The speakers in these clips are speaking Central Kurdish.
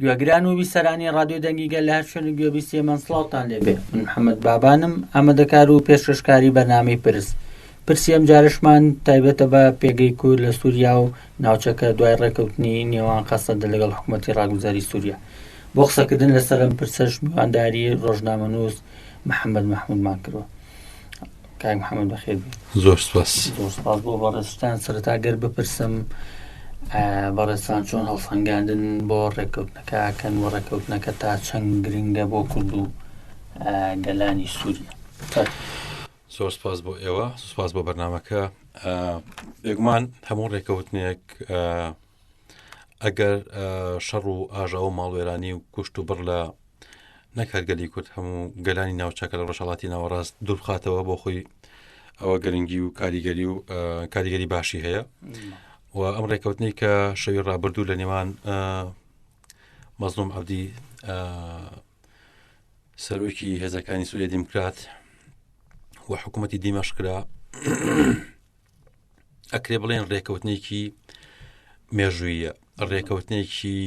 گوێگران و بیسەرانی ڕادیۆ دەنگی گەل لە هەر شوێنێک گوێبیستی ئێمەن سڵاوتان لێبێ من محەممەد بابانم ئامادەکار و پێشکەشکاری بەرنامەی پرس پرسی ئەم جارشمان تایبەتە بە پێگەی کورد لە سووریا و ناوچەکە دوای ڕێکەوتنی نێوان قەسەدە لەگەڵ حکوومەتی ڕاگوزاری سووریا بۆ قسەکردن لەسەر ئەم پرسەش میوانداری ڕۆژنامەنووس محەممەد مححمودمان کردووە کاک محەممەد بەخێر بێی. زۆر سپاس. زۆر سپاس بۆ بەڕێزتان سەرەتا گەر بپرسم بەڕێزتان چۆن هەڵسەنگاندن بۆ ڕێککەوتنەکە ئەکەن و ڕێککەوتنەکە تا چەند گرنگە بۆ کورد و گەلانی سووریا؟ زۆر سپاس بۆ ئێوە سپاس بۆ بەرنمەکە بێگومان هەموو ڕێککەوتنێک ئەگەر شەڕ و ئاژاوە ماڵوێرانی و کوشت و بڕ لە نەک هەر گەلی کورد هەموو گەلانی ناوچەکە لە ڕۆژهڵاتی ناوەڕاست دووربخاتەوە بۆ خۆی ئەوە گرنگی و کاریگەری و کاریگەری باشی هەیە و ئەم ڕێککەوتنی کە شەوی ڕابردوو لە نێوان مەزلوم عبدی سەرۆکی هێزەکانی سووریە دیموکرات و حکوومەتی دیمەشکرا ئەکرێ بڵێن ڕێکەوتنێکی مێژوویە ڕێکەوتنێکی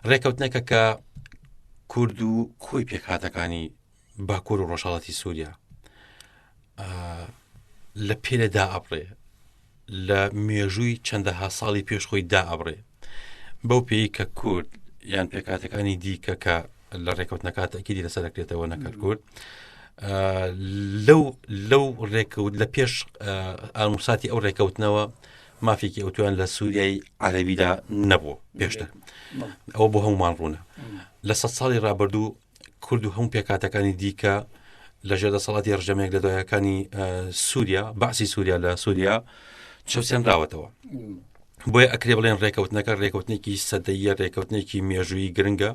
ڕێکەوتنێکە کە کورد و کۆی پێکهاتەکانی باکوور و ڕۆژهڵاتی سووریا لە پێرەدا ئەبڕێ لە مێژووی چەندەها ساڵی پێش خۆی دا ئەبڕێ بەو پێی کە کورد یان پێکاتەکانی دیکە کە لە ڕێکەوتنەکە تەکیدی لەسەر دەکرێتەوە نەکرد کورد لەو لەو ڕێکەوت لە پێش ئاموساتی ئەو ڕێکەوتنەوە مافێکی ئەوتویان لە سووریای عەربیدا نەبوو پێشتر ئەوە بۆ هەمومان ڕوونە لە سە ساڵی ڕابردوو کورد و هەموو پێکاتەکانی دیکە لە ژێر دەسەڵاتی ڕژەمێک لە دوایەکانی سووریا باسی سووریا لە سووریا چەوسێنراوەتەوە بۆیە ئەکرێ بڵێن ڕێکەوتنەکە ڕێکەوتنێکی سەدەیە ڕێکەوتنێکی مێژووی گرنگە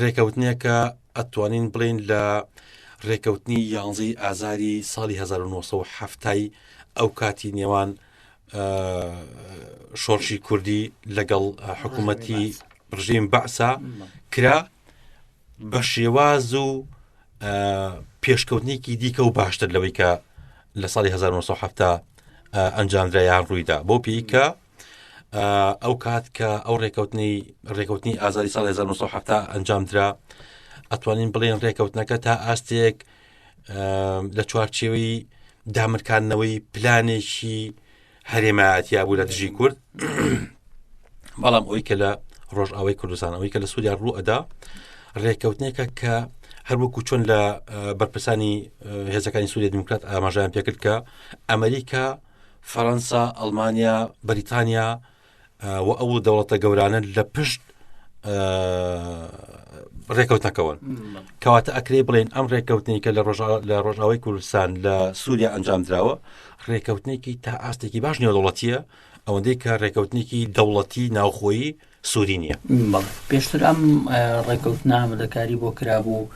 ڕێکەوتنێکە ئەتوانین بڵین لە ڕێکەوتنی یانزەی ئازاری ساڵی 1970 ئەو کاتی نێوان شۆڕشی کوردی لەگەڵ حکوومەتی ڕژیم بەعسا کرا بە شێواز و پێشکەوتنێکی دیکە و باشتر لەوەی کە لە ساڵی 1970 ئەنجامدرا یان ڕوویدا بۆ پێی کە ئەو کات کە ئەو ڕێکەوتنی ڕێکەوتنی ئازاری ساڵ 1970 ئەنجامدرا ئەتوانین بڵێن ڕێکەوتنەکە تا ئاستێک لە چوارچێوەی دامرکاندنەوەی پلانێکی هەرێمایەتیا بوو لە دژی کورد بەڵام ئەوی کە لە ڕۆژئاوای کوردستان ئەوەی کە لە سووریا ڕوو ئەدا ڕێککەوتنێکە کە هەروەکو چۆن لە بەرپرسانی هێزەکانی سووریا دیموکرات ئاماژیان پێکرد کە ئەمریکا فەەنسا ئەلمانیا بەریتانیا و ئەو دەوڵەتە گەورانە لە پشت ڕێکەوتنەکەەوەن کەواتە ئەکرێ بڵێن ئەم ڕێککەوتنی کە لە لە ڕۆژاوای کوردستان لە سووریا ئەنجام دراوە ڕێککەوتنێکی تا ئاستێکی باش نێودەوڵەتیە ئەوەندەی کە ڕێککەوتنێکی دەوڵەتی ناوخۆیی سووری نییە پێشتر ئەم ڕێککەوتنە ئامادەکاری بۆ کرابوو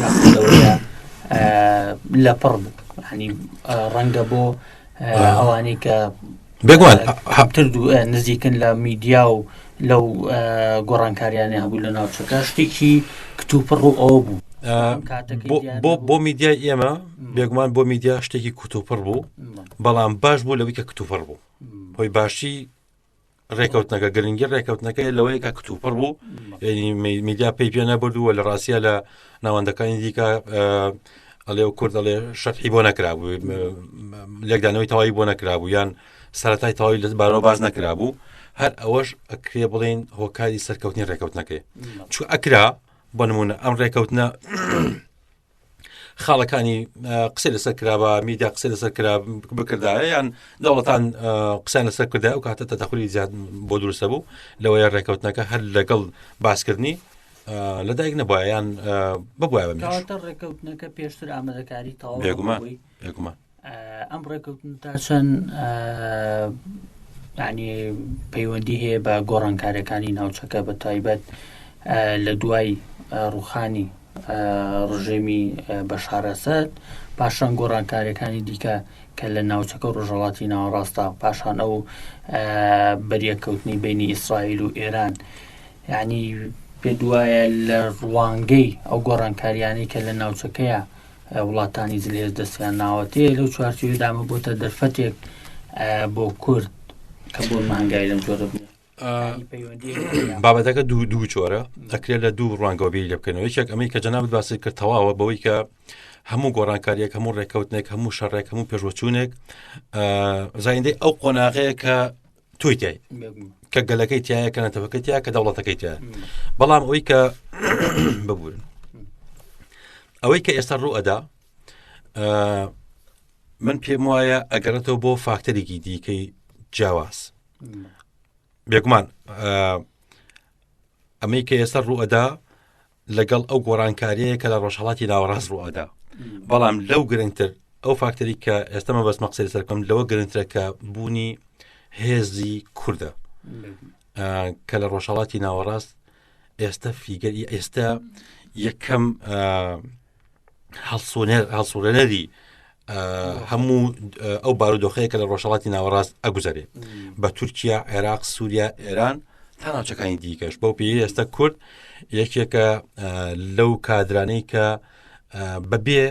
یاخودەوەیە لە پڕ بوو ینی ڕەنگە بۆ ئەوانەی کە بێگومان تر نزیکن لە میدیا و لەو گۆڕانکاریانە هەبوو لە ناوچەکە شتێکی کتوپڕ و ئەوە بوو بۆ بۆ میدیای ئێمە بێگومان بۆ میدیا شتێکی کوتوپڕ بوو بەڵام باش بوو لەوەی کە کتوپڕ بوو هۆی باشی ڕێکەوتنەکە گرنگی ڕێکەوتنەکە لەوەیە کە کتوپڕ بوو یعنی میدیا پێی پێ نەبردووە لە ڕاستە لە ناوەندەکانی دیکە ئەڵێ و کورد ئەڵێ شەرحی بۆ نەکرابوو لێکدانەوەی تەواوی بۆ نەکرابوو یان سەتای تەواوی لە بارەوە باز نەکرابوو هەر ئەوەش ئەکرێ بڵین هۆکاری سەرکەوتنی ڕێکەوتنەکەی چ ئەکرا بۆ نمونە ئەم ڕێکەوتنە خاڵەکانی قسەی لەسەر کرابا میدیا قسەی لەسەر کرا بکردایە یان دەوڵەتان قسەیان لەسەر کردای ئەو کاتە تەدەخلی زیاد بۆ دروستە بوو لەوەیە ڕێکەوتنەکە هەر لەگەڵ باسکردنی لەدایک نەبووە یان ببووە بە مێژوو. ڕێکەوتنەکە پێشتر ئامادەکاری تەواو بێگومان بێگومان ئەم ڕێکەوتن تا چەند ینی پەیوەندی هەیە بە گۆڕانکاریەکانی ناوچەکە بە تایبەت لە دوای ڕوخانی ڕژێمی بەشارەسەد پاشان گۆڕانکاریەکانی دیکە کە لە ناوچەکە ڕۆژهڵاتی ناوەڕاستە پاشان ئەو بەریەکەوتنی بینی ئیسرائیل و ئێران یعنی پێ دوایە لە ڕوانگەی ئەو گۆڕانکاریانەی کە لە ناوچەکەیە وڵاتانی زلهێز دەستیان ناوەتێ لەو چوارچێوەیەدا ئەمە بۆتە دەرفەتێک بۆ کورد کە بۆ مانگای لەم جۆرە بنێ. بابەتەکە دوو دوو چۆرە ئەکرێت لە دوو ڕوانگەوە بیری لێ بکەنەوە یەکێک ئەمەی کە جەنابت باسی کرد تەواوە بەوەی کە هەموو گۆڕانکاریەک هەموو ڕێککەوتنێک هەموو شەڕێک هەموو پێشوەچوونێک زایندەی ئەو قۆناغەیە کە تۆی تای کە گەلەکەی تایە کە نەتەوەکەی تیا کە دەوڵەتەکەی تایە بەڵام ئەوەی کە ببورن ئەوەی کە ئێستا ڕوو ئەدا من پێم وایە ئەگەڕێتەوە بۆ فاکتەرێکی دیکەی جیاواز بێگومان ئەمەی کە ئێستا ڕوئەدا لەگەڵ ئەو گۆڕانکاریەیە کە لە ڕۆژهڵاتی ناوەڕاست ڕوئەدا بەڵام لەو گرنگتر ئەو فاکتەری کە ئێستا مە بەس مەقسەری سەرکەم لەوە گرنگترە کە بوونی هێزی کوردە کە لە ڕۆژهڵاتی ناوەڕاست ئێستا فیگەری ئێستا یەکەم هەڵسوێنەر هەڵسوڕێنەری هەموو ئەو بارودۆخەیە کە لە ڕۆژهڵاتی ناوەڕاست ئەگوزارێ بە تورکیا عێراق سووریا ئێران تا ناوچەکانی دیکەش بەو پێی ئێستا کورد یەکێکە لەو کادرانەی کە بەبێ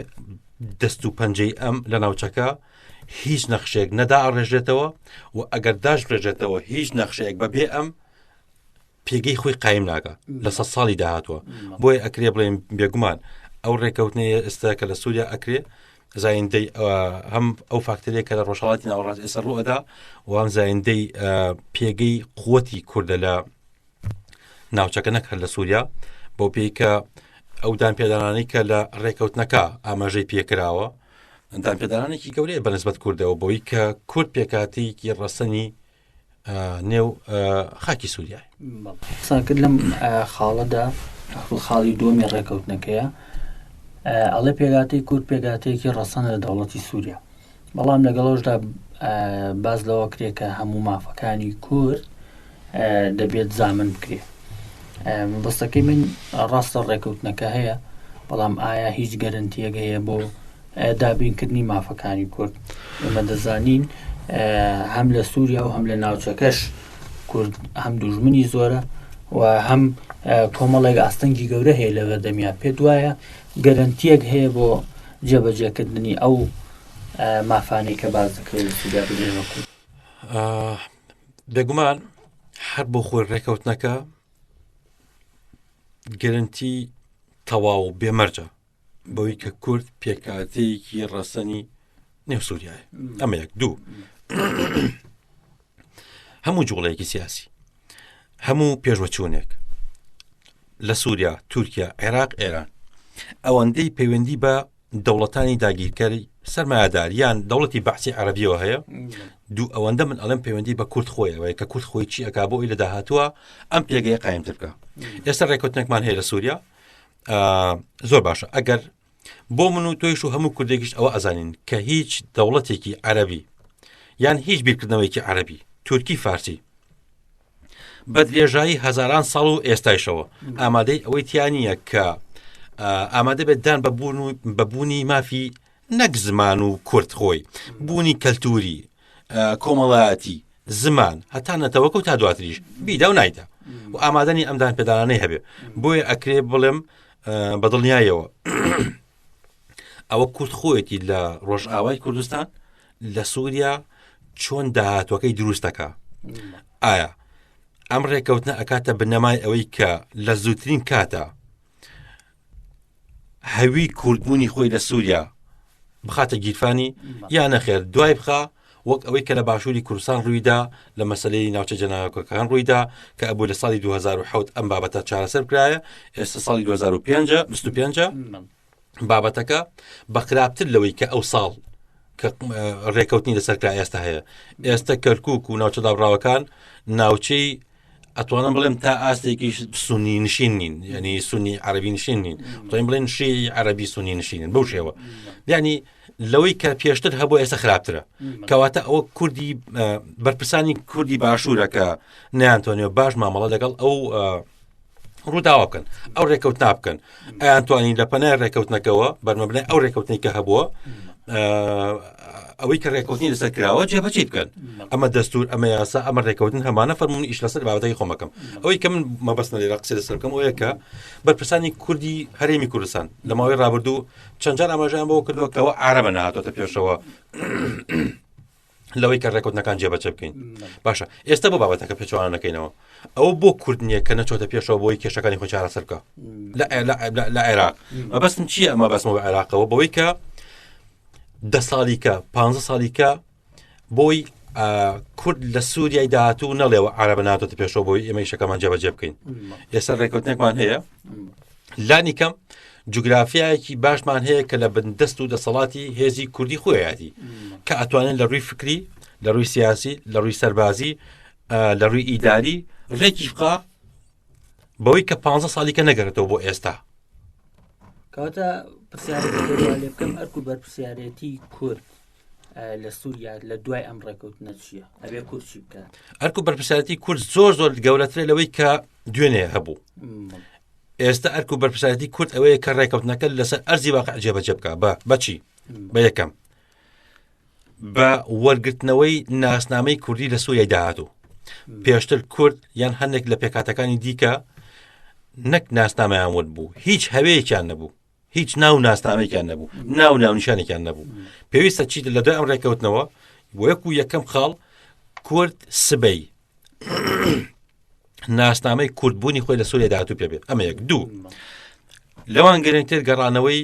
دەست و پەنجەی ئەم لە ناوچەکە هیچ نەخشێک نەدا ئەڕێژێتەوە و ئەگەر داش ڕێژێتەوە هیچ نەخشەیەک بەبێ ئەم پێگەی خۆی قایم ناکە لە سە ساڵی داهاتوە بۆیە ئەکرێ بڵێن بێگومان ئەو ڕێکەوتنەیە ئێستا کە لە سووریا ئەکرێ زایندەی هەم ئەو فاکتەرێک کە لە ڕۆژهڵاتی ناوەڕاست ئێستا ڕوئەدا و هەم زایندەی پێگەی قوتی کوردە لە ناوچەکە نەک هەر لە سووریا بۆ پێی کە ئەو دان پێدانانەی کە لە ڕێکەوتنەکە ئاماژەی پێکراوە دان پێدانانێکی گەورەیە بەنسبەت کوردەوە بۆی کە کورد پێکاتێکی ڕەسەنی نێو خاکی سووریای. قسان کرد لەم خاڵەدا خاڵی دووەمی ڕێکەوتنەکەیە ئەڵێ پێگاتەی کورد پێگاتەیەکی ڕەسەنە لە دەوڵەتی سووریا بەڵام لەگەڵەوەشدا باز لەوە کرێ کە هەموو مافەکانی کورد دەبێت زامن بکرێ مەبەستەکەی من ڕاستە ڕێکەوتنەکە هەیە بەڵام ئایا هیچ گەرنتیەک هەیە بۆ دابینکردنی مافەکانی کورد ئێمە دەزانین هەم لە سووریا و هەم لە ناوچەکەش کورد هەم دوژمنی زۆرە و هەم کۆمەڵێک ئاستەنگی گەورە هەیە لە بەردەمیا پێت وایە گەرنتیەک هەیە بۆ جێبەجێکردنی ئەو مافانەی کە باز دەکرێت لە سووریا بدرێن بە کورد؟ بێگومان هەر بۆ خۆی ڕێکەوتنەکە گەرنتی تەواو بێمەرجە بەوەی کە کورد پێکهاتەیەکی ڕەسەنی نێو سووریایە ئەمە یەک دوو هەموو جوڵەیەکی سیاسی هەموو پێشوەچوونێک لە سووریا تورکیا عێراق ئێران ئەوەندەی پەیوەندی بە دەوڵەتانی داگیرکەری سەرمایەدار یان دەوڵەتی بەعسی عەربیەوە هەیە دوو ئەوەندە من ئەڵێم پەیوەندی بە کورد خۆیەوەی کە کورد خۆی چی ئەک بۆ ئەوی لە داهاتووە ئەم پێگەیە قایمتر بکە ئێستا ڕێکوتنێکمان هەیە لە سووریا زۆر باشە ئەگەر بۆ من و تۆیش و هەموو کوردێکیش ئەوە ئەزانین کە هیچ دەوڵەتێکی عەربی یان هیچ بیرکردنەوەیکی عەربی تورکی فارسی بە درێژایی هەزاران ساڵ و ئێستایشەوە ئامادەی ئەوەی تیانە کە ئامادە بێت دان بە بوون و بەبوونی مافی نەک زمان و کورد خۆی بوونی کەلتوری کۆمەڵایەتی زمان هەتا نەتەوەکە و تا دواتریش بیدا و نایدا و ئامادەنی ئەمدان پێدانانەی هەبێ بۆیە ئەکرێ بڵێم بە دڵنیایەوە ئەوە کورد خۆیەتی لە ڕۆژئاوای کوردستان لە سووریا چۆن داهاتوەکەی دروستەکە ئایا ئەم ڕێکەوتنە ئەکاتە بنەمای ئەوەی کە لە زووترین کاتە هەوی کوردبوونی خۆی لە سووریا بخاتە گیرفانی یا نەخێر دوای بخا وەک ئەوەی کە لە باشووری کوردستان ڕوویدا لە مەسلەی ناوچە جەناکەکان ڕوویدا کە ئەبوو لە ساڵی 2007 ئەم بابەتە چارەسەر کرایە ئێستا ساڵی 2005 25 بابەتەکە بە خراپتر لەوەی کە ئەو ساڵ کە ڕێکەوتنی لەسەر کرا ئێستا هەیە ئێستا کەرکک و ناوچە دابراوەکان ناوچەی ئەتوانم بڵێم تا ئاستێکیش سونی نشین نین ینی سونی عربی نشین نین توانین بڵێن شی عربی سونی نشینن بەو شێوە یعنی لەوەی کە پێشتر هەبوو ئێستا خراپترە کەواتە ئەوە کوردی بەرپرسانی کوردی باشوورە کە نیانتوانیوە باش مامەڵە لەگەڵ ئەو ڕووداوە بکەن ئەو ڕێکەوت نابکەن ئەیان توانین لە پەنای ڕێکەوتنەکەەوە بەرمەبنای ئەو ڕێکەوتنی کە هەبووە ئەوەی کە ڕێکەوتنی لەسەر کراوە جێبەجێ بکەن ئەمە دەستور ئەمە یاسا ئەمە ڕێکەوتن هەمانە فەرمونون ئیش لەسەر بابەتەکەی خۆمەکەم ئەوەی کە من مەبەستمە لێرە قسە لەسەر بکەم ئەوەیە کە بەرپرسانی کوردی هەرێمی کوردستان لە ماوەی ڕابردوو چەند جار ئاماژەیان بەوە کردووە کەەوە عربە نهاتۆتە پێشەوە. لەوەی کە ڕێکوتنەکان جێبەجێ بکەین باشە ئێستا بۆ بابەتەکە پێچوانە نەکەینەوە ئەوە بۆ کورد نییە کە نەچۆتە پێشەوە بۆی کێشەکانی خۆ چارەسەر بکە لە عێراق مەبەستم چییە ئەمە بەسمەوە عێراقەوە بەوەی کە دە ساڵیکە پ ساڵیکە بۆی کورد لە سووریای داهاتوو نەڵێەوە عربە ناتۆتە پێشەوە بۆی ئێمە شەکەمان جێبەجێ بکەین ئێستا ڕێکوتنێکمان هەیە لانی کەم جوگرافیایەکی باشمان هەیە کە لە بندەست و دەسەڵاتی هێزی کوردی خۆیەتی کە ئەتوانن لە ڕووی فکری لە ڕووی سیاسی لە ڕووی سەربازی لە ڕووی ئیداری ڕێکی بخا بەوەی کە پ ساڵی کە نەگەڕێتەوە بۆ ئێستا کەواتە پرسیارێک لێ بکەم ئەرک و بەرپرسیارێتی کورد لە سووریا لە دوای ئەم ڕێکەوتنە چییە ئەبێ کورد چی بکات ئەرک و بەرپرسیارەتی کورد زۆر زۆر گەورەترە لەوەی کە دوێنێ هەبوو ئێستا ئەرک و بەرپرسیارەتی کورد ئەوەیە کە ڕێکەوتنەکە لەسەر ئەرزی واقع جێبەجێ بکە بە بەچی بە یەکەم بە وەرگرتنەوەی ناسنامەی کوردی لە سووریای داهاتوو پێشتر کورد یان هەندێک لە پێکاتەکانی دیکە نەک ناسنامەیان ون بوو هیچ هەوەیەکیان نەبوو هیچ ناو ناسنامەیەکیان نەبوو ناو ناونیشانێکیان نەبوو پێویستە چیت لە دوای ئەم ڕێککەوتنەوە بۆ یەک و یەکەم خاڵ کورد سبەی ناسنامەی کوردبوونی خۆی لە سووریا داهاتوو پێ بێت ئەمە یەک دوو لەوان گرنگتر گەڕانەوەی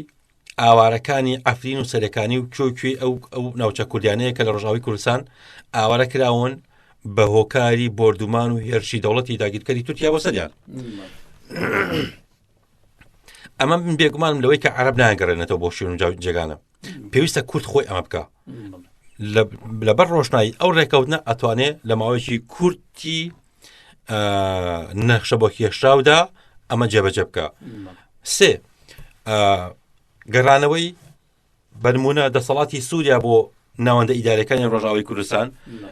ئاوارەکانی ئەفرین و سەرەکانی و کوێ ئەو ئەو ناوچە کوردیانەیە کە لە ڕۆژاوی کوردستان ئاوارە کراون بە هۆکاری بۆردومان و هێرشی دەوڵەتی داگیرکەری تورکیا بۆ سەریان. ئەمە من بێگومانم لەوەی کە عرب ناگەڕێنێتەوە بۆ شوێن و جێگانە پێویستە کورد خۆی ئەمە بکە لەبەر ڕۆشنایی ئەو ڕێکەوتنە ئەتوانێ لە ماوەیەکی کورتی نەخشە بۆ کێشراودا ئەمە جێبەجێ بکە سێ گەڕانەوەی بەنمونە دەسەڵاتی سووریا بۆ ناوەندە ئیدارەکانی ڕۆژاوی کوردستان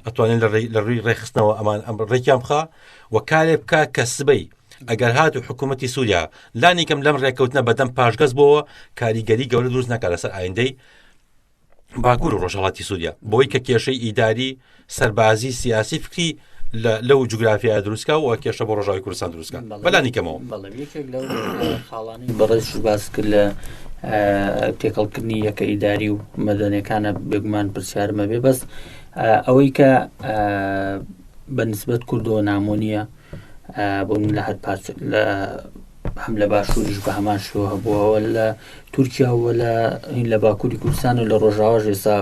ئەتوانێت لە ڕووی ڕێخستنەوە ئەمان ئەم ڕێکیان بخە و کارێ بکە کە سبەی ئەگەر هات و حکوومەتتی سووریا لانیکەم لەم ڕێککەوتنە بەدەم پاشگەز بۆەوە کاریگەری گەورە دروست نەکە لەسەر ئایندەی باکوور و ڕۆژهڵاتی سووریا بۆی کە کێشەی ئیداری سەربازی سیاسی فکری لەو جوگرافیا دروستکە و کێشە بۆ ڕۆژاوی کوردستان دروستکە بەلانی کەمەوە یەکێک لەو خاڵانی بەڕێز باس کرد لە تێکەڵکردنی یەکە ئیداری و مەدەنەکانە بێگومان پرسیارمە بێ بەس ئەوەی کە بە نسبەت کوردەوە نامۆ نییە بۆ من لە هەر پارچ لە هەم لە باشووریش بە هەمان شێوە هەبووەوە لە تورکیا و لە هین لە باکووری کوردستان و لە ڕۆژاواش ئێستا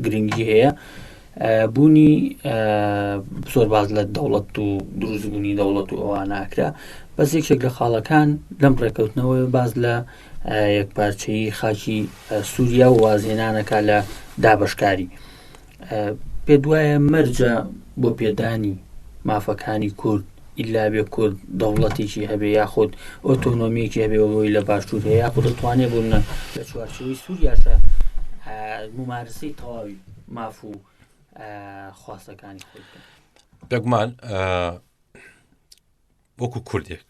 گرنگی هەیە بوونی زۆر باز لە دەوڵەت و دروستبوونی دەوڵەت و ئەوانە ئەکرا بەس یەکێک لە خاڵەکان لەم ڕێکەوتنەوە باز لە یەکپارچەیی خاکی سووریا و وازهێنانەکە لە دابشکاری پێت وایە مەرجە بۆ پێدانی مافەکانی کورد ئیلا بێ کورد دەوڵەتێکی هەبێ یاخود ئۆتۆنۆمیەکی هەبێ وەی لە باشوور هەیە یاخود دەتوانێت بوون لە چوارچێوەی سووریاشە ممارسەی تەواوی ماف و خواستەکانی خۆی بکەن. بێگومان وەکو کوردێک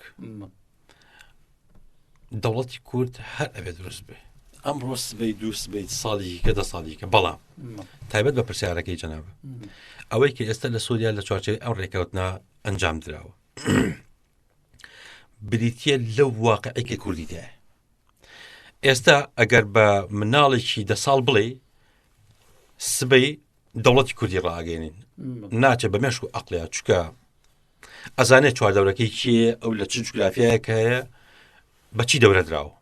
دەوڵەتی کورد هەر ئەبێ دروست بێ ئەمڕۆ سبەی دوو سبەی ساڵی کە دە ساڵیکە بەڵام تایبەت بە پرسیارەکەی جەنابە ئەوەی کە ئێستا لە سووریا لە چوارچەوەی ئەو ڕێکەوتنا ئەنجام دراوە بریتە لەو واقعێکی کوردی دایە ئێستا ئەگەر بە مناڵێکی دە ساڵ بڵێ سبەی دەوڵەتی کوردی ڕاگەێنین ناچێت بە مێشک و ئەقلیا چکە ئەزانێت چواردەورەکەی کێ ئەو لە چ جوگرافیایەک هەیە بەچی دەورە دراوە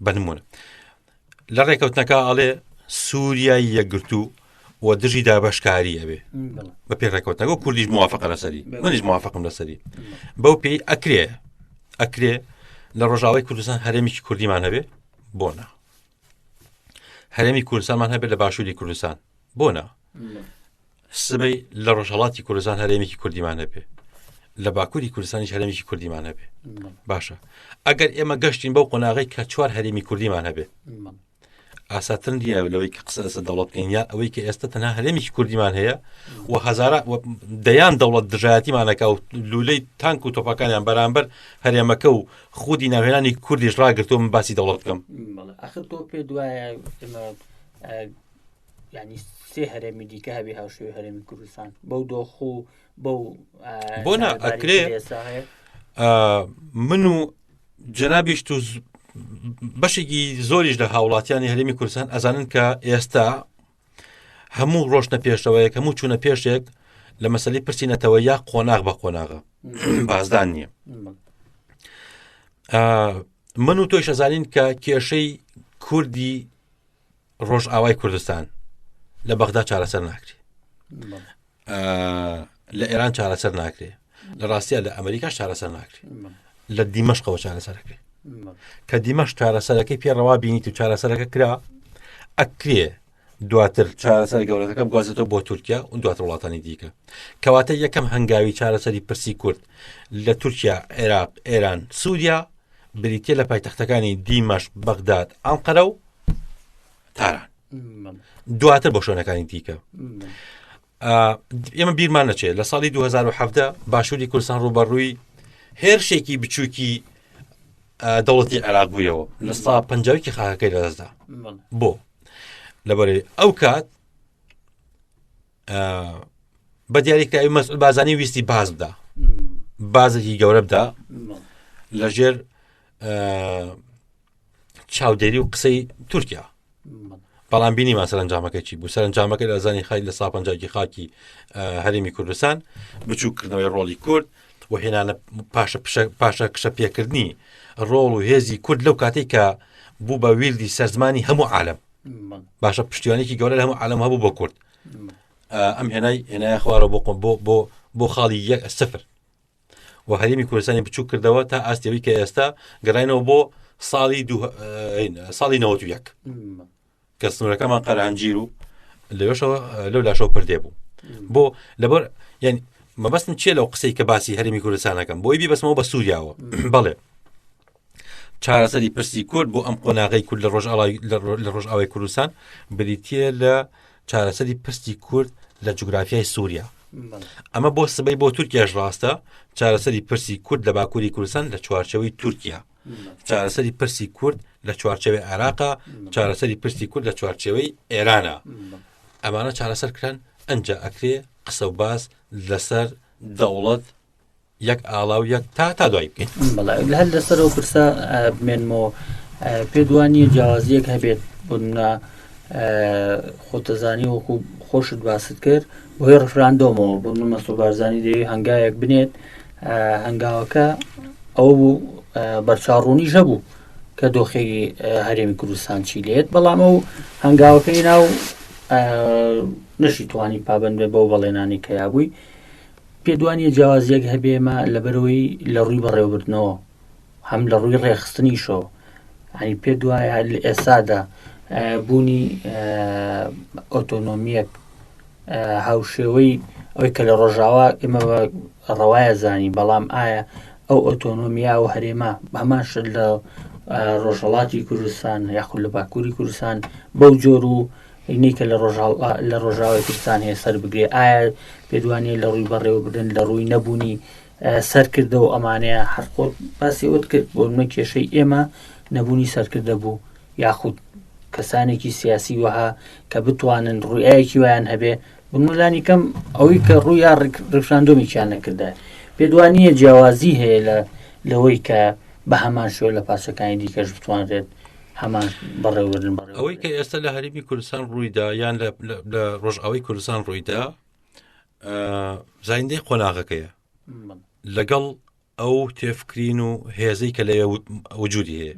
بە نمونە لە ڕێکەوتنەکە ئاڵێ سووریای یەکگرتوو و دژی دابشکاری ئەبێ بە پێ ڕێکەوتنەکە کوردیش موافقە لەسەری منیش موافقم لەسەری بەو پێی ئەکرێ ئەکرێ لە ڕۆژاوای کوردستان هەرێمێکی کوردیمان هەبێ بۆ نا هەرێمی کوردستانمان هەبێت لە باشووری کوردستان بۆ نا سبەی لە ڕۆژهڵاتی کوردستان هەرێمێکی کوردیمان هەبێ لە باکووری کوردستانیش هەرێمێکی کوردیمان هەبێ باشە ئەگەر ئێمە گەشتین بەو قۆناغی کە چوار هەرێمی کوردیمان هەبێ ئاساتر نییە لەوەی کە قسە لەسەر دەوڵەت بکەین یان ئەوەی کە ئێستا تەنها هەرێمێکی کوردیمان هەیە و هەزارە دەیان دەوڵەت دژایەتیمانەکە و لولەی تانک و تۆپەکانیان بەرامبەر هەرێمەکە و خودی ناوهێنانی کوردیش ڕاگرتووە من باسی دەوڵەت بکەم ئەخر تۆ پێ دوایە ئێمە ینی سێ هەرێمی دیکە هەبی هاوشێوی هەرێمی کوردستان بەو دۆخ و بەو بۆ نا ئەکرێ من و جەنابیش تو بەشێکی زۆریش لە هاوڵاتیانی هەرێمی کوردستان ئەزانن کە ئێستا هەموو ڕۆشتە پێشەوەیەک هەموو چوونە پێشێک لە مەسلی پرسی نەتەوە یا قۆناغ بە قۆناغە بازدان نییە من و تۆی شەزانین کە کێشەی کوردی ڕۆژئاوای کوردستان لە بەغدا چارەسەر ناکرێ لە ئێران چارەسەر ناکرێ لە ڕاستە لە ئەمریکاش چارەسەر ناکرێ لە دیمەشقەوە چارەسەرەکەی کە دیمەش چارەسەرەکەی پێڕەوا بینیت و چارەسەرەکە کرا ئەکرێ دواتر چارەسەر گەورەکە بگوازێتەوە بۆ تورکیا و دواتر وڵاتانی دیکە کەواتە یەکەم هەنگاوی چارەسەری پرسی کورد لە تورکیا عێراق ئێران سووریا بریتە لە پایتەختەکانی دیمەش بەغداد ئەنقەرە و تاران دواتر بۆ شوێنەکانی دیکە ئێمە بیرمان نەچێت لە ساڵی 2017 باشووری کوردستان ڕووبەڕووی هێرشێکی بچووکی دەوڵەتی عێراق بوویەوە لە سا پەنجاویکی خاکەکەی لەدەستدا بۆ لەبەرەی ئەو کات بە دیاریکراوی مەسعود بازانی ویستی باز بدا بازێکی گەورە بدا لەژێر چاودێری و قسەی تورکیا بەڵام بینیمان سەرنجامەکە چی بوو سەرنجامەکە لە زانی خای لە ساپەنجاکی خاکی هەرێمی کوردستان بچووکردنەوەی ڕۆڵی کورد و هێنانە پاشە پاشە کشە پێکردنی ڕۆڵ و هێزی کورد لەو کاتێک کە بوو بە ویلدی سەرزمانی هەموو عالم باشە پشتیوانێکی گەورە لە هەموو عالم هەبوو بۆ کورد ئەم هێنای هێنای خوارە بۆ بۆ بۆ بۆ خاڵی یەک سفر و هەرێمی کوردستانی بچوک کردەوە تا ئاستەوەی کە ئێستا گەڕینەوە بۆ ساڵی ساڵی 91 کە سنوورەکەمان قەرانجیر و لەوێشەوە لەو لاشەوە پردێ بوو بۆ لەبەر یعنی مەبەستم چیە لەو قسەی کە باسی هەرێمی کوردستانەکەم بۆی بیبەسمەوە بە سووریاوە بەڵێ چارەسەری پرسی کورد بۆ ئەم قۆناغی کورد لە ڕۆژئاوای لە ڕۆژئاوای کوردستان بریتە لە چارەسەری پرسی کورد لە جوگرافیای سووریا ئەمە بۆ سبەی بۆ تورکیاش ڕاستە چارەسەری پرسی کورد لە باکووری کوردستان لە چوارچەوەی تورکیا چارەسەری پرسی کورد لە چوارچەوەی عێراقا چارەسەری پرسی کورد لە چوارچەوەی ئێرانە ئەمانە چارەسەر کران ئەنج ئەکرێ قسە و باس لەسەر دەوڵەت یەک ئاڵا و یەک تا تا دوایی بکەین. بەڵێ هەر لەسەر ئەو پرسە بمێنمەوە پێت وا نییە جیاوازییەک هەبێت بۆ نمونە خۆتەزانی وەکو خۆشت باست کرد بۆی ڕفراندۆمەوە بۆ من مەسرور بارزانی دەیەوێت هەنگاوێک بنێت هەنگاوەکە ئەو بوو بەرچاوڕوونیش هەبوو کە دۆخی هەرێمی کوردستان چی لێت بەڵام ئەو هەنگاوەکەی ناو نەشی توانی پابند بێ بەو بەڵێنانی کە یابووی پێت وانیە جیاوازیەک هەبێ ئێمە لەبەرئەوەی لە ڕووی بەڕێوەبردنەوە هەم لە ڕووی ڕێخستنیشەوە ینی پێت وایە لە ئێستادا بوونی ئۆتۆنۆمیەک هاوشێوەی ئەوەی کە لە ڕۆژاوا ئێمە ڕەوایە زانی بەڵام ئایا ئەو ئۆتۆنۆمیا و هەرێمە هەمان شت لە ڕۆژهڵاتی کوردستان یاخود لە باکووری کوردستان بەو جۆر و ینەی کە لە لە ڕۆژاوای کوردستان هەیە سەر بگرێ ئایا پێدوانیە لە ڕووی بەڕێوەبردن لە ڕووی نەبوونی سەرکردە و ئەمانەیە هەر خۆت باسی ئەوت کرد بۆ منە کێشەی ئێمە نەبوونی سەرکردە بوو یاخود کەسانێکی سیاسی وەها کە بتوانن ڕوئایەکی وایان هەبێ بنولانی کەم ئەوەی کە ڕوویا ڕیفراندۆمێکیان نەکردای پێدوانیە جیاوازی هەیە لە لەوەی کە بە هەمان شێوە لە پارچەکانی دیکەش بتوانرێت هەمان بەڕێوەبردن بەڕێوە ئەوەی کە ئێستا لە هەرێمی کوردستان ڕوویدا یان لە ڕۆژئاوای کوردستان ڕوویدا زایندەی قۆناغەکەیە لەگەڵ ئەو تێفکرین و هێزەی کە لەوێ وجودی هەیە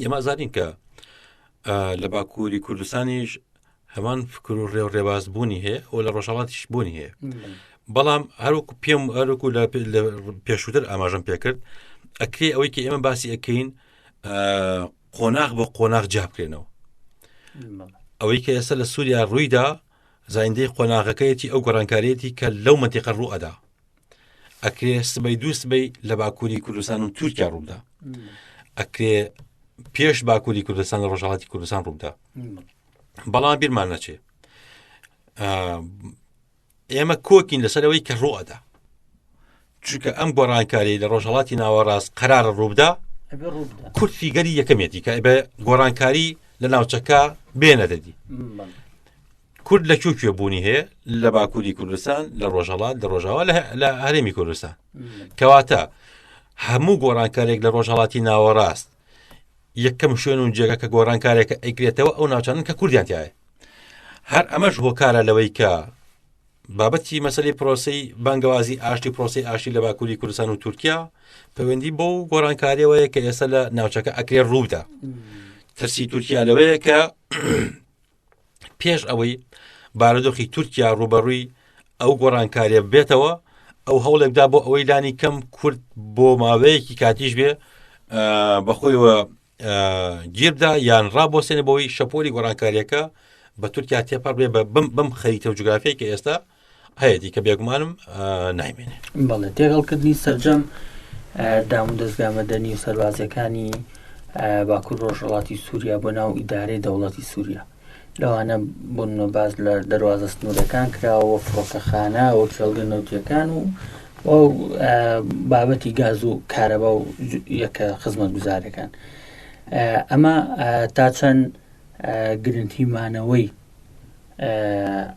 ئێمە زانین کە لە باکووری کوردستانیش هەمان فکر و ڕێ و ڕێباز بوونی هەیە و لە ڕۆژهڵاتیش بوونی هەیە بەڵام هەروکو پێم هەروکو لە پێشووتر ئاماژەم پێکرد ئەکرێ ئەوەی کە ئێمە باسی ئەەکەین قۆناغ بۆ قۆناغ جیابکرێنەوە ئەوەی کە ئێستا لە سووریا ڕوویدا زایندەی قۆناغەکەیەتی ئەو گۆڕانکاریەتی کە لەو منتیقە ڕوو ئەدا ئەکرێ سبەی دوو سبەی لە باکووری کوردستان و تورکیا ڕووبدا ئەکرێ پێش باکووری کوردستان لە ڕۆژهڵاتی کوردستان ڕووبدا بەڵام بیرمان نەچێ ئێمە کۆکین لەسەر ئەوەی کە ڕوئەدا چونکە ئەم گۆڕانکاری لە ڕۆژهڵاتی ناوەڕاست قەرارە ڕووبدا کورد فیگەری یەکەمێتی کە بە گۆڕانکاری لە ناوچەکە بێنە دەدی کورد لە کوێ کوێ بوونی هەیە لە باکووری کوردستان لە ڕۆژهڵات لە ڕۆژاوا لە هەرێمی کوردستان کەواتە هەموو گۆڕانکارێک لە ڕۆژهڵاتی ناوەڕاست یەکەم شوێن و جێگە کە گۆڕانکارێکە ئەیکرێتەوە ئەو ناوچانن کە کوردیان تایە. هەر ئەمەش هۆکارە لەوەی کە بابەتی مەسەلەی پرۆسەی بانگەوازی ئاشتی پرۆسەی ئاشتی لە باکووری کوردستان و تورکیا پەیوەندی بۆ گۆڕانکاریەوەیە کە ئێستا لە ناوچەکە ئەکرێ ڕوودا ترسی تورکیا لەوەیە کە پێش ئەوەی بارودۆخی تورکیا ڕوبەڕووی ئەو گۆڕانکاریە بێتەوە ئەو هەوڵێکدا بۆ ئەوەی لانی کەم کورد بۆ ماوەیەکی کاتیش بێ بەخۆیەوە گیردا یان ڕابۆسێنە بۆی شەپۆلی گۆڕانکاریەکە بە تورکیا تێپەڕ بێ بە بم بەم خەریتە و جوگرافیای کە ئێستا هەیەی کە بێگومانم نایمێنێ. بەڵێ تێکەڵکردنی سەرجەم دام و دەزگا مەدەنی و سەربازیەکانی باکوور ڕۆژهەڵاتی سووریا بۆ ناو ئیدارەی دەوڵەتی سووریا لەوانە بۆ نمونە باس لە دەروازە سنوورەکان کراوە فڕۆکەخانە و کێڵگە نەوتیەکان و بابەتی گاز و کارەبا و یەکە خزمەتگوزارەکان ئەمە تا چەند گرنتی مانەوەی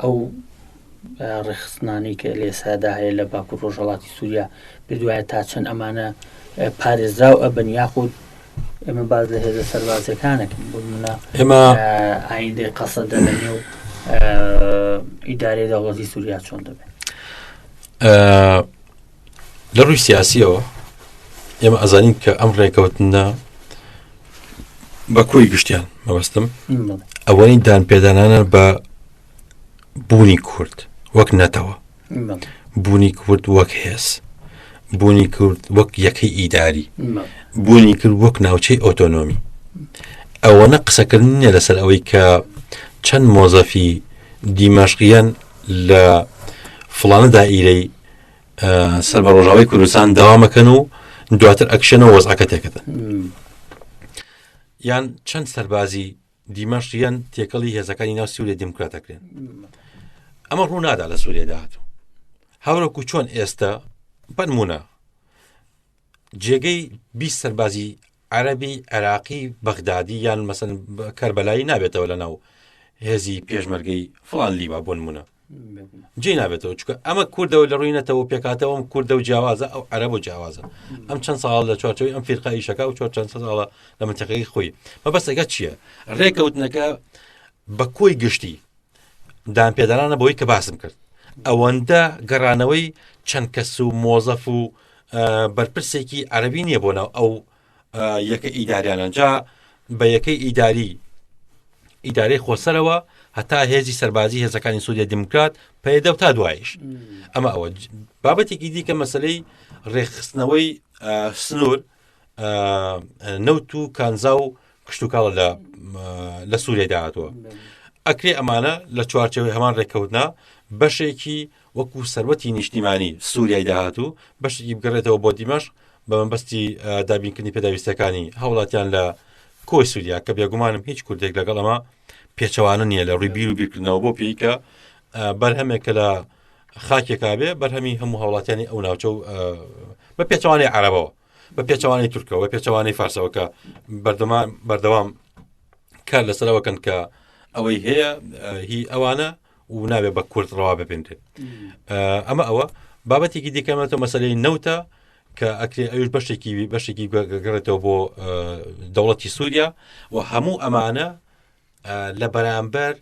ئەو ڕێکخستنانەی کە لێسادا هەیە لە باکوور ڕۆژهڵاتی سووریا پێ دوایە تا چەند ئەمانە پارێزراو ئەبن یاخود ئێمە باز لە هێزە سەربازیەکانەکەین بۆ نمونە ئێمە ئایندەی قەسەدە لە نێو ئیدارەی دەوڵەتی سووریا چۆن دەبێت لە ڕووی سیاسیەوە ئێمە ئەزانین کە ئەم ڕێکەوتنە بە کۆی گشتیان مەبەستم ئەوەی دان پێدانانە بە بوونی کورد وەک نەتەوە بوونی کورد وەک هێز بوونی کورد وەک یەکەی ئیداری بوونی کرد وەک ناوچەی ئۆتۆنۆمی ئەوەنە قسەکردن نییە لەسەر ئەوەی کە چەند مۆزەفی دیمەشقیان لە فڵانە دائیرەی سەر بە ڕۆژاوی کوردستان داوامەکەن و دواتر ئەکشنەوە وەزعەکە تێکەتن یان چەند سەربازی دیمەشق یان تێکەڵی هێزەکانی ناو سووریە دیموکرات دەکرێن ئەمە ڕوونادا لە سووریە داهاتوو هاورەکو چۆن ئێستا بنمونە جێگەی 20 سەربازی عەربی عێراقی بەغدادی یان مەسن کەربەلایی نابێتەوە لە ناو هێزی پێشمەرگەی فلان لیوا بۆ نمونە جێ نابێتەوە چکە ئەمە کوردەوە لە ڕووی نەتەوە پێکاتەوەم کوردە و جیاوازە ئەو عەرەب و جیاوازە ئەم چەند ساڵ لە چوارچەوەی ئەم فیرقە ئیشەکە و چوار چەند ساڵە لە منتەقەی خۆی مەبەستەکە چییە ڕێکەوتنەکە بە کۆی گشتی دانپێدانانە بۆی کە باسم کرد ئەوەندە گەڕانەوەی چەند کەس و مۆزەف و بەرپرسێکی عەربی نییە بۆ ناو ئەو یەکە ئیداریانە جا بە یەکەی ئیداری ئیدارەی خۆسەرەوە هەتا هێزی سەربازی هێزەکانی سوودیا دیموکرات پەیدە و تا دوایش ئەمە ئەوە بابەتێکی دیکە مەسلەی ڕێکخستنەوەی سنوور نەوت و کانزا و کشتتوکاڵە لە لە سووریای داهاتوە ئەکرێ ئەمانە لە چوارچەوەی هەمان ڕێککەوتنا بەشێکی وەکو سەروەتی نیشتیمانی سووریای داهاتوو بەشێکی بگەڕێتەوە بۆ دیمەشق بە مەبەستی دابینکردنی پێداویستەکانی هاوڵاتیان لە کۆی سووریا کە بێگومانم هیچ کوردێک لەگەڵ ئەمە پێچەوانە نییە لە ڕووی بیر و بیرکردنەوە بۆ پێی کە بەرهەمێک کە لە خاکێکا بێ بەرهەمی هەموو هاوڵاتیانی ئەو ناوچە و بە پێچەوانەی عەرەبەوە بە پێچەوانەی تورکەوە بە پێچەوانەی فارسەوە کە بەردەمان بەردەوام کار لەسەرەوەکەن کە ئەوەی هەیە هی ئەوانە و نابێ بە کورد ڕەوا ببینرێت ئەمە ئەوە بابەتێکی دیکەمەتە مەسلەی نەوتە کە ئەکرێ ئەوش بەشێکی بەشێکی گەڕێتەوە بۆ دەوڵەتی سووریا و هەموو ئەمانە لە بەرامبەر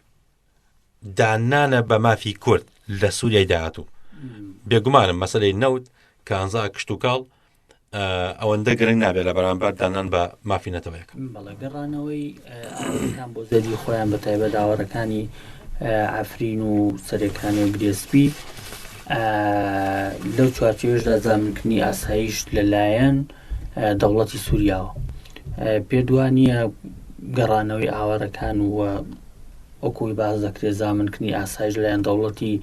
دانانە بە مافی کورد لە سووریای داهاتوو بێگومانم مەسلەی نەوت کانزا کشتتوکاڵ ئەوەندە گرنگ نابێت لە بەرامبەر دانان بە مافی نەتەوەیەک. بەڵێ گەڕانەوەی ئاوارەکان بۆ زێدی خۆیان بە تایبەت ئاوارەکانی عەفرین و سەرێکانی و گرێسپی لەو چوارچێوەشدا زامنکردنی ئاسایش لەلایەن دەوڵەتی سووریاوە پێ دوا نییە گەڕانەوەی ئاوارەکان و وەکوی باز دەکرێت زامنکردنی ئاسایش لەلایەن دەوڵەتی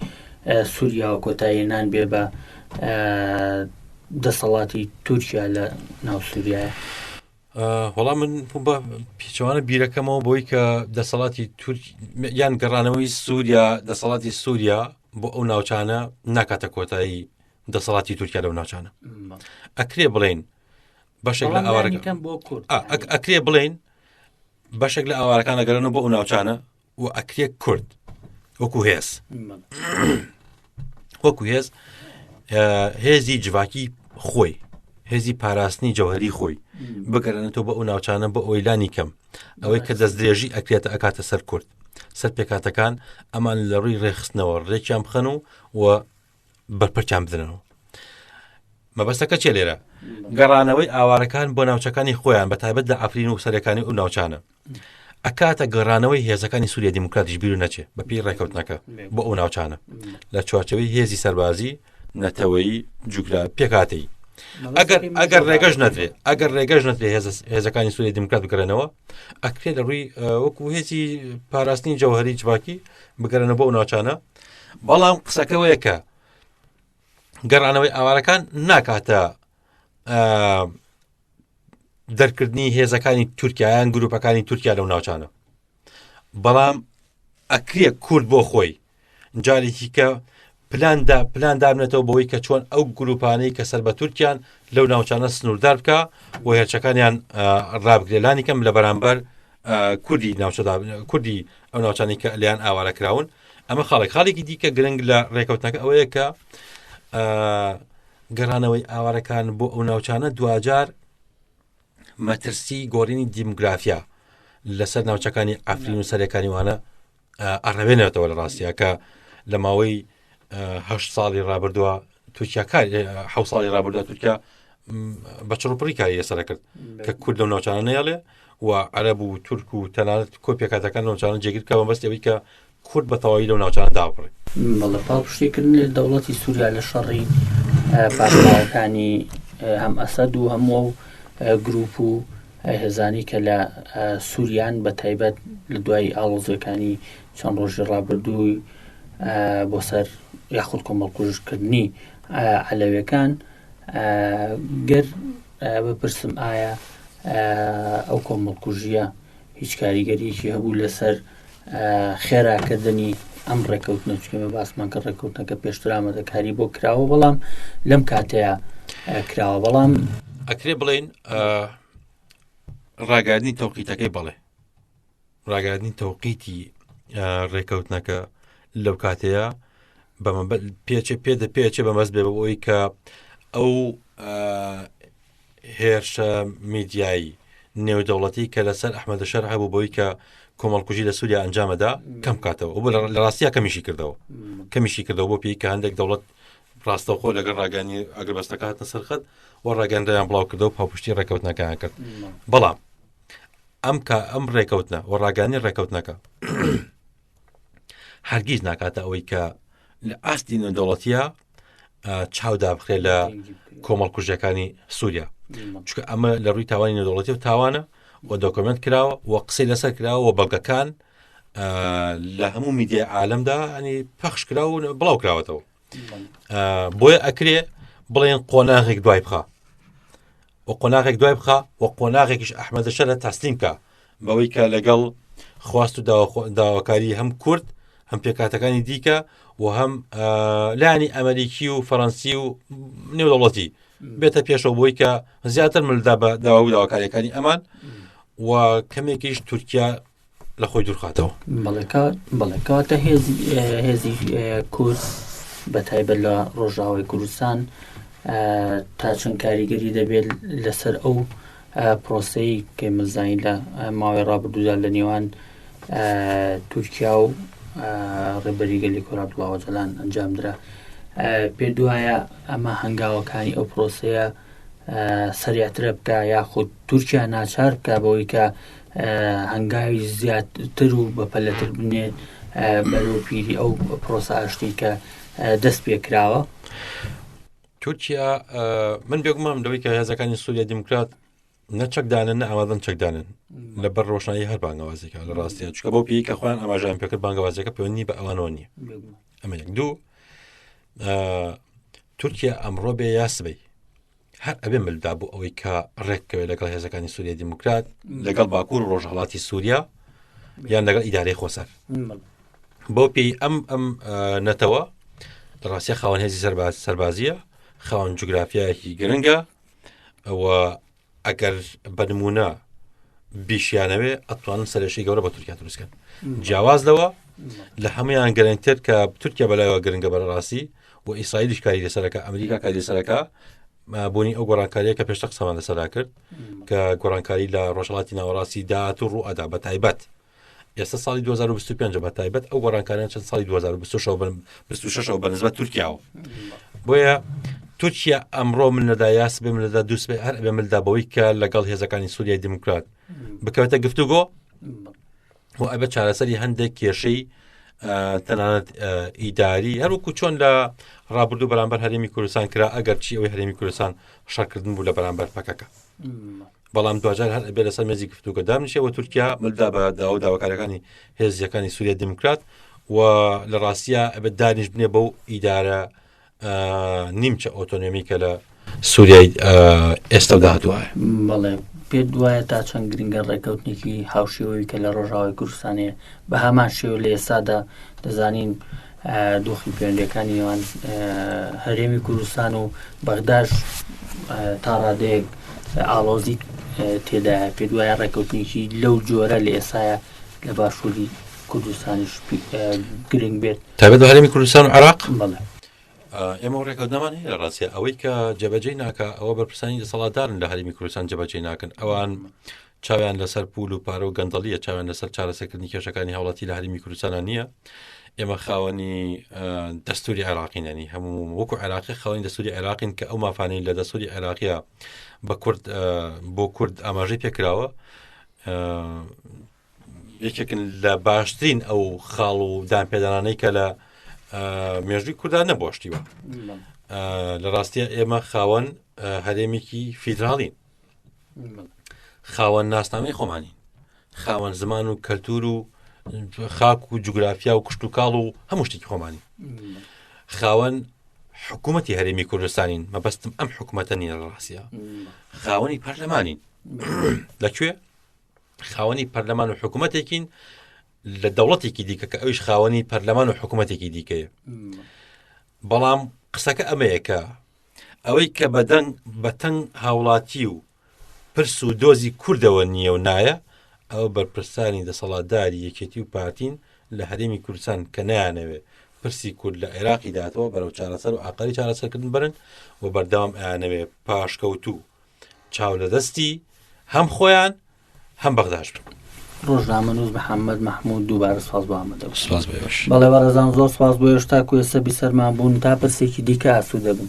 سووریاوە کۆتاییێنان بێ بە دەسەڵاتی تورکیا لە ناو سووریایە؟ وەڵام من بە پیچوانە بیرەکەمەوە بۆی کە دەسەڵاتی تورک یان گەڕانەوەی سووریا دەسەڵاتی سووریا بۆ ئەو ناوچانە ناکاتە کۆتایی دەسەڵاتی تورکیا لەو ناوچانە ئەکرێ بڵین بەشێک لە ئاوارەکەم بۆ کورد ئەکرێ بڵین بەشێک لە ئاوارەکان ئەگەرنەوە بۆ ئەو ناوچانە و ئەکرێ کورد وەکو هێز وەکو هێز هێزی جڤاکی خۆی هێزی پاراستنی جەوهری خۆی بگەرێنێتەوە بە ئەو ناوچانە بۆ ئەوەی لانی کەم ئەوەی کە دەستدرێژی ئەکرێتە ئەکاتە سەر کورد سەر پێکاتەکان ئەمان لە ڕووی ڕێخستنەوە ڕێکیان بخەن و و بەرپەرچیان بدەنەوە. مەبەستەکە چیە لێرە؟ گەڕانەوەی ئاوارەکان بۆ ناوچەکانی خۆیان بە تایبەت لە عەفرین و سەرەکانی ئەو ناوچانە ئەکاتە گەڕانەوەی هێزەکانی سووریا دیموکراتیش بیرو نەچێ بە پێی ڕێکەوتنەکە بۆ ئەو ناوچانە لە چوارچەوەی هێزی سەربازی نەتەوەیی جوگرا پێکاتەی ئەگەر ئەگەر ڕێگەش نەدرێ ئەگەر ڕێگەش نەدرێ هێزەکانی سووریا دیموکرات بگەڕێنەوە ئەکرێ لە ڕووی وەکو هێزی پاراستنی جەوهری جڤاکی بگەرنە بۆ ئەو ناوچانە بەڵام قسەکەوەیە کە گەڕانەوەی ئاوارەکان ناکاتە دەرکردنی هێزەکانی تورکیایان گروپەکانی تورکیا لەو ناوچانە بەڵام ئەکرێ کورد بۆ خۆی جارێکی کە پلاندا پلان دابنێتەوە بەوەی کە چۆن ئەو گروپانەی کە سەر بە تورکیان لەو ناوچانە سنووردار بکە و هێرشەکانیان ڕابگرێ لانی کەم لە بەرامبەر کوردی ناوچەدا کوردی ئەو ناوچانی کە لیان ئاوارە کراون ئەمە خاڵێک خاڵێکی دیکە گرنگ لە ڕێکەوتنەکە ئەوەیە کە گەڕانەوەی ئاوارەکان بۆ ئەو ناوچانە دواجار مەترسی گۆڕینی دیموگرافیا لەسەر ناوچەکانی ئەفرین و سەرەکانی وانە ئەڕەوێنێتەوە لە ڕاستیە کە لە ماوەی هه ساڵی ڕابردووە تورکیا کار ح ساڵی ڕابردووە تورکیا بە چڕپڕی کاری لەسەر کرد کە کورد لەو ناوچانە نەیڵێ و عەرەب و تورک و تەنانەت کۆپیەکاتەکان ناوچانە جێگیر کە بەست ئەوەی کە کورد بە تەواوی لەو ناوچانە دابڕێ. بەڵێ پاڵپشتیکردن لە دەوڵەتی سووریا لە شەڕی پاشماوەکانی هەم ئەسەد و هەموو ئەو گروپ و هێزانی کە لە سووریان بە تایبەت لە دوای ئاڵۆزیەکانی چەند ڕۆژی ڕابردووی بۆ سەر یاخود کۆمەڵکوژکردنی عەلەویەکان گەر بپرسم ئایا ئەو کۆمەڵکوژیە هیچ کاریگەریەکی هەبوو لەسەر خێراکردنی ئەم ڕێکەوتنە چکەمە باسمان کە ڕێکەوتنەکە پێشتر ئامادەکاری بۆ کراوە بەڵام لەم کاتەیە کراوە بەڵام ئەکرێ بڵین ڕاگەاندنی تەوقیتەکەی بەڵێ ڕاگەاندنی تەوقیتی ڕێکەوتنەکە لەو کاتەیە پێچێ پێ دە پێچێ بەمەست بێ بە ئەوی کە ئەو هێرشە میدیایی نێودەوڵەتی کە لەسەر ئەحمەدە شەر هەبوو بۆی کە کۆمەڵکوژی لە سووریا ئەنجامەدا کەم کاتەوە بۆ لە ڕاستیا کەمیشی کردەوە کەمیشی کردەوە بۆ پێی کە هەندێک دەوڵەت ڕاستەوخۆ لەگەڵ ڕاگەانی ئەگربەستەکە هاتنە سەرخەت و ڕاگەندیان بڵاو کردەوە پاڵپشتی ڕێکەوتنەکەیان کرد بەڵام ئەم کە ئەم ڕێکەوتنە و ڕاگەانی ڕێکەوتنەکە هەرگیز ناکاتە ئەوەی کە لە ئاستی نێودەوڵەتیە چاودا بخرێ لە کۆمەڵکوژەکانی سووریا چکە ئەمە لە ڕووی تاوانی نێودەوڵەتی و تاوانە و دۆکمنت کراوە و قسەی لەسەر کراوە و بەڵگەکان لە هەموو میدیای عالمدا ئەنی پەخش کرا و بڵاو کراوەتەوە بۆیە ئەکرێ بڵێن قۆناغێک دوای بخە و قۆناغێک دوای بخە و قۆناغێکیش ئەحمەدە شەرە تەسلیم کە بەوەی کە لەگەڵ خواست و داواکاری هەم کورد هەم پێکاتەکانی دیکە و هەم لانی ئەمریکی و فەڕەنسی و نێودەوڵەتی بێتە پێشەوە بۆی کە زیاتر ملدا بە داوا و داواکاریەکانی ئەمان و کەمێکیش تورکیا لە خۆی دوورخاتەوە. بەڵێ کەواتە هێزی کورد بە تایبەت لە ڕۆژاوای کوردستان تا چەند کاریگەری دەبێت لەسەر ئەو پرۆسەی کە مەزانین لە ماوەی ڕابردوودا لە نێوان تورکیا و ڕێبەری گەلی کورد عەبدوڵا ئۆجالان ئەنجامدرا پێ دوایە ئەمە هەنگاوەکانی ئەو پرۆسەیە سەریعترە بکە یاخود تورکیا ناچار بکە بەوەی کە هەنگاوی زیاتر و بەپەلەتر بنێت بەرەو پیری ئەو پرۆسە ئاشتی کە دەست پێکراوە. تورکیا من بێگومام لەوەی کە هێزەکانی سووریا دیموکرات نە چەکدانن نە ئامادەن چەکدانن لە بەر ڕۆشنایی هەر بانگەوازێکە لە ڕاستیان چکە بۆ پێی کە خۆیان ئاماژیان پێکرد بانگەوازەکە پەیوەندی بە ئەوانەوە نییە ئەمە یەک دوو تورکیا ئەمڕۆ بێ یا سبەی هەر ئەبێ ملدا بۆ ئەوەی کە ڕێککەوێت لەگەڵ هێزەکانی سووریای دیموکرات لەگەڵ باکوور و ڕۆژهڵاتی سووریا یان لەگەڵ ئیدارەی خۆسەر بەو پێی ئەم ئەم نەتەوە لە ڕاستە خاوەن هێزی سەرباز سەربازیە خاوەن جوگرافیایەکی گرنگە ئەوە ئەگەر بە نمونە بیشیانەوێ ئەتوانن سەرێشی گەورە بە تورکیا دروستکەن جیاواز لەوە لە هەمویان گرنگتر کە تورکیا بەلایەوە گرنگە بەڕاستی و ئیسرائیلیش کاری لەسەرەکە ئەمریکا کاری لەسەرەکە بوونی ئەو گۆڕانکاریە کە پێشتر قسەمان لەسەرا کرد کە گۆڕانکاری لە ڕۆژهڵاتی ناوەڕاستی داات و ڕوئەدا بە تایبەت. ئێستا ساڵی 2025 بە تایبەت ئەو گۆڕانکاریان چەند ساڵی 2026 بە نسبەت تورکیاوە بۆیە تورکیا ئەمڕۆ من نەدا یا سبێ من نەدا دووسبێ هەر ئەبێ ملدا بەوەی کە لەگەڵ هێزەکانی سووریای دیموکرات بکەوێتە گفتوگۆ و ئەبێ چارەسەری هەندێک کێشەی تەنانەت ئیداری هەروکو چۆن لە ڕابردوو بەرامبەر هەرێمی کوردستان کرا ئەگەر چی ئەوەی هەرێمی کوردستان شەڕکردن بوو لە بەرامبەر پەکەکە بەڵام دواجار هەر ئەبێ لەسەر مێزی گفتوگۆ دابنیشێ و تورکیا ملدا بە داوا و داواکاریەکانی هێزیەکانی سووریا دیموکرات و لە ڕاستیە ئەبێت دانیش بنێ بەو ئیدارە نیمچە ئۆتۆنۆمی کە لە سووریای ئێستا و داهاتووە بەڵێ پێت وایە تا چەند گرنگە ڕێککەوتنێکی هاوشێوەی کە لە ڕۆژاوای کوردستانێ بە هەمان شێوە لە ئێستادا دەزانین دۆخی پەیوەندیەکانی نێوان هەرێمی کوردستان و بەغداش تا ڕادەیەک ئاڵۆزی تێدایە پێ دوایە ڕێککەوتنێکی لەو جۆرە لە ئێسایە لە باشووری کوردستانیش گرنگ بێت تایبەت بە هەرێمی کوردستان و عراق ئێمە ڕێکەوتنەمان هەیە لە ڕاستە ئەوەی کە جەبەجێ ناکە ئەوە بەرپرسانی دەسەڵاتدارن لە هەرێمی کوردستان جەبەجێ ناکەن ئەوان چاویان لەسەر پول و پارە و گەندەڵیە چاویان لەسەر چارەسەکردنی کێشەکانی هاوڵاتی لە هەرمی کوردستانە نییە ئێمە خاوەنی دەستوری عێراقینەنی هەموو وەکو عێراقی خاوەنی دەستوری عێراقین کە ئەو مافانەی لە دەستوری عێراقیە بە کورد بۆ کورد ئاماژەی پێکراوە یەکێکن لە باشترین ئەو خاڵ و دانپێدانانەی کە لە مێژووی کوردان نەبۆشتیوە لە ڕاستیە ئێمە خاوەن هەرێمێکی فیدراڵین خاوەن ناسنامەی خۆمانین خاوەن زمان و کەلتور و خاک و جوگرافیا و کشتتوکاڵ و هەموو شتێکی خۆمانی خاوەن حکوومەتی هەرێمی کوردستانین مەبەستم ئەم حکوومەتە نیە ڕاستە خاوەنی پەرلەمانین لەکوێ خاوەنی پەرلەمان و حکوومەتێکین لە دەوڵەتێکی دیکە کە ئەویش خاوەنی پەرلەمان و حکوومەتێکی دیکەیە بەڵام قسەکە ئەمەیە کە ئەوەی کە بەدەنگ بەتەنگ هاوڵاتی و پرس و دۆزی کوردەوە نییە و نایە ئەو بەرپرسانی دەسەڵاتداری یەکێتی و پارتین لە هەرێمی کوردستان کە نایانەوێ پرسی کورد لە عێراقی داتەوە بەرەو چارەسەر و ئاقاری چارەسەرکردن بەرن و بەردەوام ئەیانەوێ پاشکەوتوو چاو لە دەستی هەم خۆیان هەم بەغداش بن. ڕۆژنامەنووس محەممەد مەحموود دووبارە سوپاس بۆ ئامادەبوون. سوپاس بۆ ئێوەش. بەڵێ بەڕێزان زۆر سوپاس بۆ ئێوەش تاکو ئێستا بیسەرمان بوون تا پرسێکی دیکە ئاسوودە بن.